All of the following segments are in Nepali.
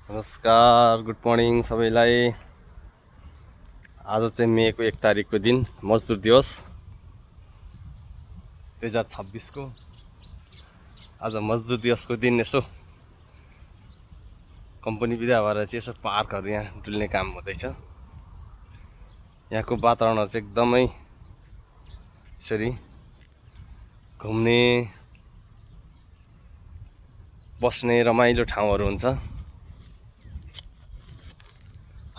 नमस्कार, गुड मर्निङ सबैलाई। आज चाहिँ मेको 1 तारिकको दिन मजदुर दिवस 2026 को। आज मजदुर दिवसको दिन यसो कम्पनी बिदा भएर चाहिँ यसो पार्कहरू यहाँ डुल्ने काम हुँदैछ। यहाँको वातावरणहरू चाहिँ एकदमै यसरी घुम्ने बस्ने रमाइलो ठाउँहरू हुन्छ।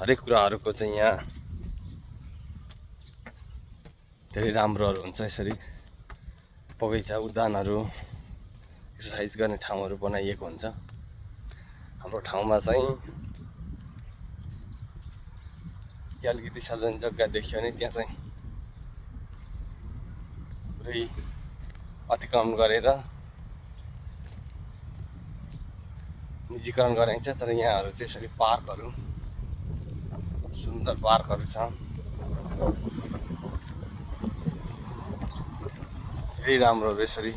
हरेक कुराहरूको चाहिँ यहाँ धेरै राम्रोहरू हुन्छ। यसरी बगैँचा उद्यानहरू एक्सर्साइज गर्ने ठाउँहरू बनाइएको हुन्छ। हाम्रो ठाउँमा चाहिँ अलिकति सार्वजनिक जग्गा देखियो भने त्यहाँ चाहिँ पुरै अतिक्रमण गरेर निजीकरण गरिन्छ। तर यहाँहरू चाहिँ यसरी पार्कहरू, सुन्दर पार्कहरू छ। धेरै राम्रोहरू यसरी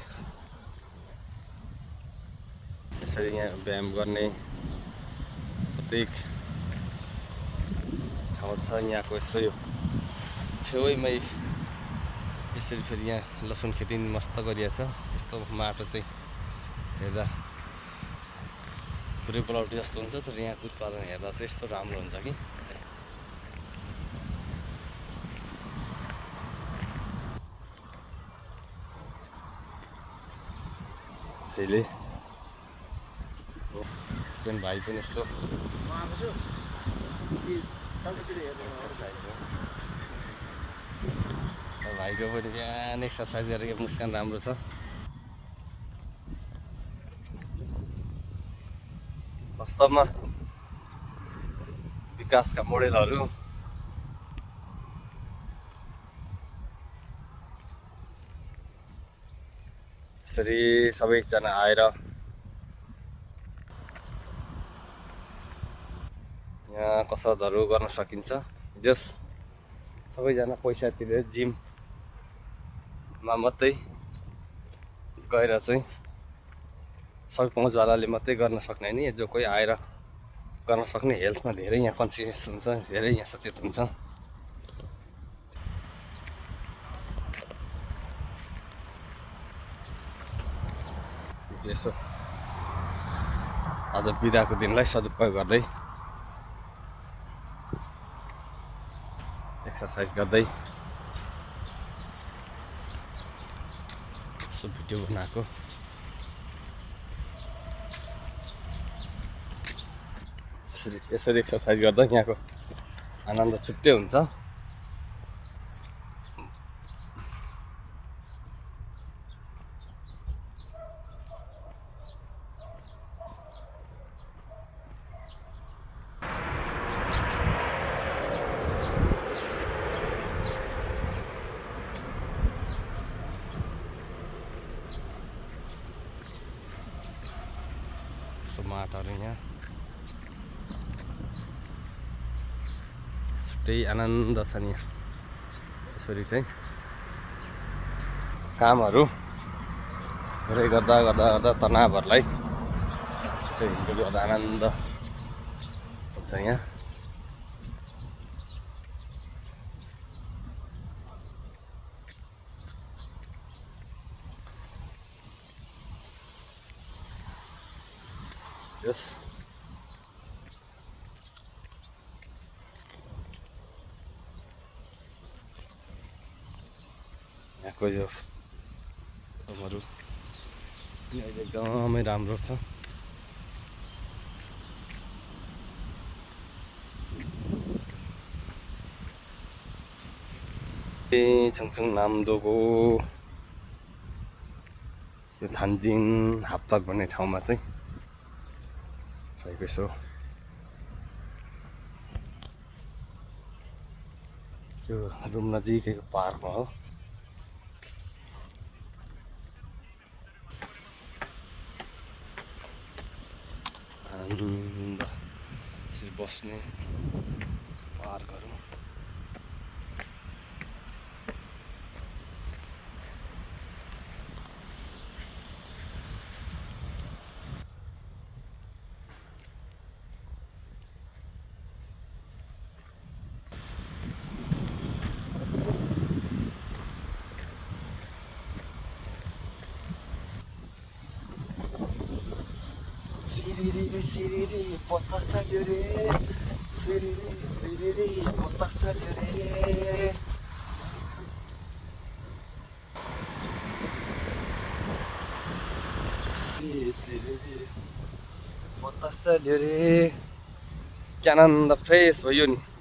यहाँ व्यायाम गर्ने प्रत्येक ठाउँ छ। यहाँको यस्तो यो छेउमै यसरी फेरि यहाँ लसुन खेती मस्त गरिएको छ। यस्तो माटो चाहिँ हेर्दा पुरै बलौटी जस्तो हुन्छ, तर यहाँको उत्पादन हेर्दा चाहिँ यस्तो राम्रो हुन्छ कि त्यसैले भाइ पनि यस्तो भाइको पनि बिहान एक्सर्साइज गरेको मुस्कान राम्रो छ। वास्तवमा विकासका मोडेलहरू यसरी सबैजना आएर यहाँ कसरतहरू गर्न सकिन्छ। जस सबैजना पैसा तिरेर जिममा मात्रै गएर चाहिँ सबै पहुँचवालाले मात्रै गर्न सक्ने नि, जो कोही आएर गर्न सक्ने हेल्थमा धेरै यहाँ कन्सियस हुन्छ, धेरै यहाँ सचेत हुन्छ। यसो आज बिदाको दिनलाई सदुपयोग गर्दै एक्सर्साइज गर्दै यसो भिडियो बनाएको। यसरी एक्सर्साइज गर्दा यहाँको आनन्द छुट्टै हुन्छ। माटोहरू यहाँ छुट्टै आनन्द छ नि। यसरी चाहिँ कामहरू धेरै गर्दा गर्दा गर्दा तनावहरूलाई यसरी हिँड्दै गर्दा आनन्द हुन्छ यहाँ। जस यहाँको यो ठाउँहरू अहिले एकदमै राम्रो छ। छङछङ नामदोको यो थान्जिङ हाप्तक भन्ने ठाउँमा चाहिँ रहेको छु। यो रुम नजिकैको पार्कमा हो। आनन्द यसरी बस्ने पार्कहरू। सिरिरी सिरिरी बतास चल्यो रे सिरिरी सिरिरी बतास चल्यो रे सिरिरी बतास चल्यो रे के आनन्द फ्रेस भयो नि